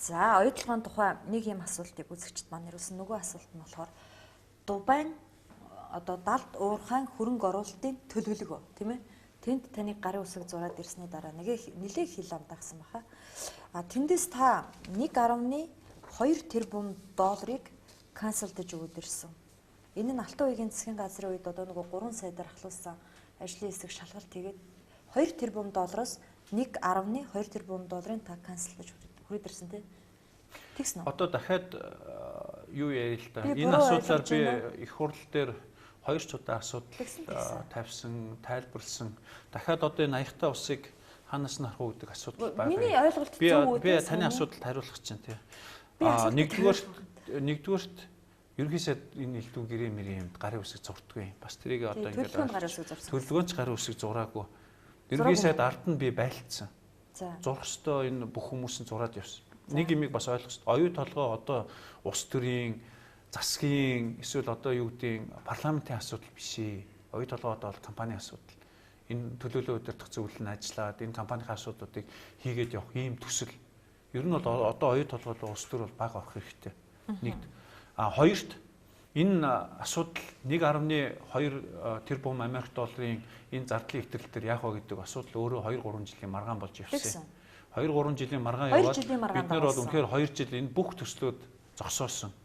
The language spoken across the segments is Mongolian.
За, оюутлогын тухай нэг юм асуултыг үзэгчд маань хариулсан. Нөгөө асуулт нь болохоор Дубайн одоо далд уурхайн хөрөнгө оруулалтын төлөвлөгөө, тийм ээ? Тэнд таны гарын үсэг зураад ирсний дараа нэлээ хил амдагсан баха. А тэндээс та 1.2 тэрбум долларыг канселдаж өгөөд ирсэн. Энэ нь Алтан уягийн засгийн газрын үед одоо нөгөө 3 сайдаар ахлуулсан ажлын хэсэг шалгалт хийгээд 2 тэрбум доллароос 1.2 тэрбум долларын та канселдаж хүрээд ирсэн, тий? Тэгсэн үү? Одоо дахиад юу яриа л да. Энэ асуудлаар би их хурл дээр 2 ч удаа асуудал тавьсан, тайлбарлсан. Дахиад одоо энэ аягтай усыг ханаас нь харах уу гэдэг асуудал байна. Миний ойлголт зөв үү? Би таны асуудалд хариулах чинь, тий. Нэгдүгээрт ерөнхий сайд энэ элдв гэрээ мэрийн юмд гарын үсэг зурдгүй. Бас тэрийг одоо ингээд төлөвлөгөөнч гарын үсэг зураагүй. Ерөнхий сайд ард нь би байлцсан. Зурх ёстой энэ бүх хүмүүс нь зураад явсан. Нэг юмыг бас ойлгох ёстой. Оюу толгой одоо улс төрийн засгийн эсвэл одоо юу гэдгийг парламентын асуудал биш ээ. Оюу толгой одоо бол компанийн асуудал. Энэ төлөөлөл удирдах зөвлөл нь ажиллаад энэ компанийн асуудлуудыг хийгээд явах ийм төсөл. Ер нь бол одоо оюу толгой улс төр бол бага орох хэрэгтэй. Нэгд. А хоёрт энэ асуудал 1.2 тэрбум Америк долларын энэ зардлын хэтрэл дээр яах вэ гэдэг асуудал өөрөө 2-3 жилийн маргаан болж явсан. 2-3 жилийн маргаан яваад бид нар бол үнэхээр 2 жил энэ бүх төслүүд зогсоосон.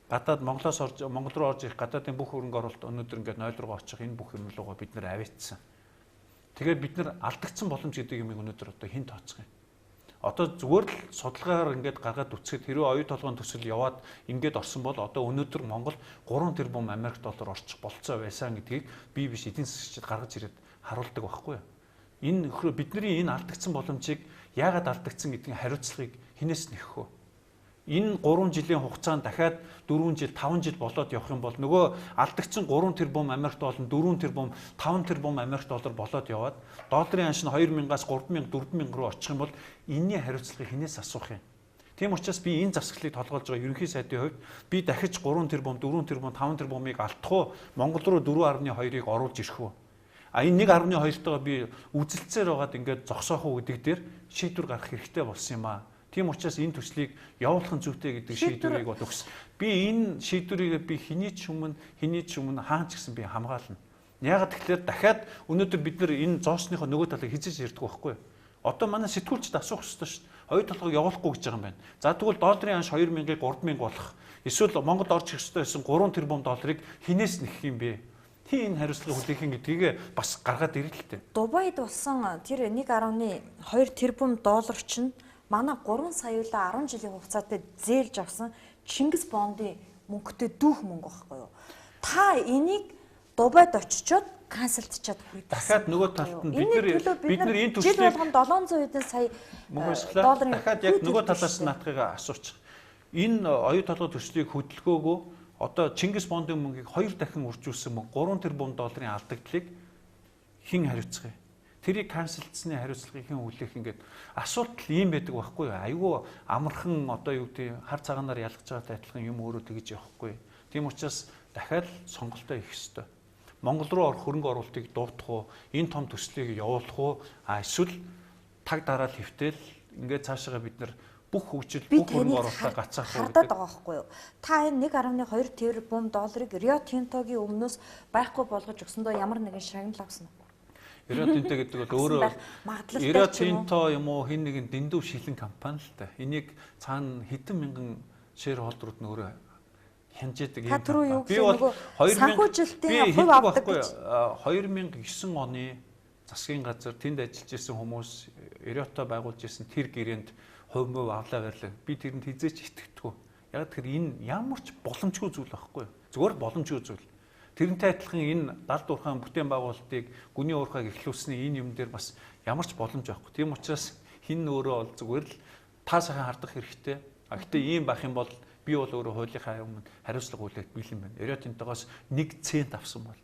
Гадаад Монголоос орж Монгол руу орж ирэх гадаадын бүх хөрөнгө оруулалт өнөөдөр ингээд 0 руу очих энэ бүх юм руугаа бид нар аваачсан. Тэгээд бид нар алдагдсан боломж гэдэг юмыг өнөөдөр одоо хэн тооцох юм? Одоо зүгээр л судалгаагаар ингээд гаргаад үцхэд хэрвээ оюу толгойн төсөл яваад ингээд орсон бол одоо өнөөдөр Монгол 3 тэрбум Америк доллар орчих болцоо байсан гэдгийг би биш эдийн засгчид гаргаж ирээд харуулдаг байхгүй юу? Энэ нөхрөө бидний энэ алдагдсан боломжийг яагаад алдагдсан гэдгийн хариуцлагыг хинээс нөхөх вэ? Энэ 3 жилийн хугацаанд дахиад 4 жил 5 жил болоод явах юм бол нөгөө алдагдсан 3 тэрбум Америк доллар 4 тэрбум 5 тэрбум Америк доллар болоод яваад долларын ханш нь 2000-аас 3000 4000 руу очих юм бол энэний хариуцлагыг хинээс асуух юм? Тийм учраас би энэ засаглалыг толгойлж байгаа ерөнхий сайдын хувьд би дахиж 3 тэрбум 4 тэрбум 5 тэрбумыг алдах уу? Монгол руу 4.2-ыг оруулж ирэх үү? А энэ 1.2-тойгоо би үзэлцээр байгаад ингээд зогсоох уу гэдэг дээр шийдвэр гаргах хэрэгтэй болсон юм аа. Тийм учраас энэ төслийг явуулах нь зүйтэй гэдэг шийдвэрийг бол өгсөн. Би энэ шийдвэрийг би хэний ч өмнө хаан ч гэсэн би хамгаална. Яагаад тэгэхээр дахиад өнөөдөр бид нар энэ зоосныхоо нөгөө талыг хизээж ярьдаг байхгүй юу? Одоо манай сэтгүүлчд асуух ёстой шүү дээ. Оюу толгойг явуулахгүй гэж байгаа юм байна. За тэгвэл долларын ханш 2000-ыг 3000 болох. Эсвэл Монголд орж ирэх ёстой байсан 3 тэрбум долларыг хинээс нэх юм бэ? Тийм энэ хариуцлагыг хүлээх юм гэдгийг бас гаргаад ирэл тээ. Дубайд болсон тэр 1.2 тэрбум доллар чинь манай 3 саяулаа 10 жилийн хугацаатай зээлж авсан Чингис Бондын мөнгөтэй дүүх мөнгө байхгүй юу? Та энийг Дубайд очичоод канселдчаад хүрээд. Дахиад нөгөө талд нь бид нар энэ төслийг жил болгон 700 хэдэн сая долларын дахиад яг нөгөө талаас нь наадахыг асуучих. Энэ оюу толгой төслийг хөдөлгөөгөө одоо Чингис Бондын мөнгийг 2 дахин үржүүлсэн мөнгө 3 тэрбум долларын алдагдлыг хэн хариуцах юм? Тэрийг канселдсны хариуцлагыг хэн хүлээх ингээд асуудал ийм байдаг байхгүй юу? Айгүй амархан одоо юу гэдэг хар цагаанаар ялгаж байгаатай адилхан юм өөрөө тэгж явахгүй. Тийм учраас дахиад сонголтоо хийх ёстой. Монгол руу орох хөрөнгө оруулалтыг дуутах уу? Энэ том төслийг явуулах уу? А эсвэл таг дараал хэвтэл ингээд цаашаа бид нар бүх хөгжил бүх хөрөнгө оруулалтаа гацаах уу гэдэг байгаа байхгүй юу? Та энэ 1.2 тэрбум долларыг Рио Тинтогийн өмнөөс байхгүй болгож өгсөндөө ямар нэгэн шагнал авсан уу? Рио Тинто гэдэг бол өөрөө Рио Тинто юм уу хин нэгэн дэндүү шилэн компани л та. Энийг цаана хэдэн мянган шеэрхолдрууд нь өөрөө хянжээдэг юм. Би бол 2000 хувь авдаг гэж 2009 оны засгийн газар тэнд ажиллаж исэн хүмүүс Риото байгуулж исэн тэр гэрээнд хувь мөв авлаа барьлаа. Би тэрэнд хизээч итгэдэггүй. Яг тэр энэ ямар ч боломжгүй зүйл байхгүй юу? Зүгээр боломжгүй зүйл. Тэрнтэй адилхан энэ далд уурхайн бүтээн байгуулалтыг гүний уурхайг эхлүүлсэний энэ юм дээр бас ямар ч боломж байхгүй. Тийм учраас хин өөрөө бол зүгээр л та сайхан хардах хэрэгтэй. А гэтээ ийм байх юм бол би бол өөрөө хуулийнхаа өмнө хариуцлага хүлээх бэлэн байна. Рио Тинтогоос 1 цент авсан бол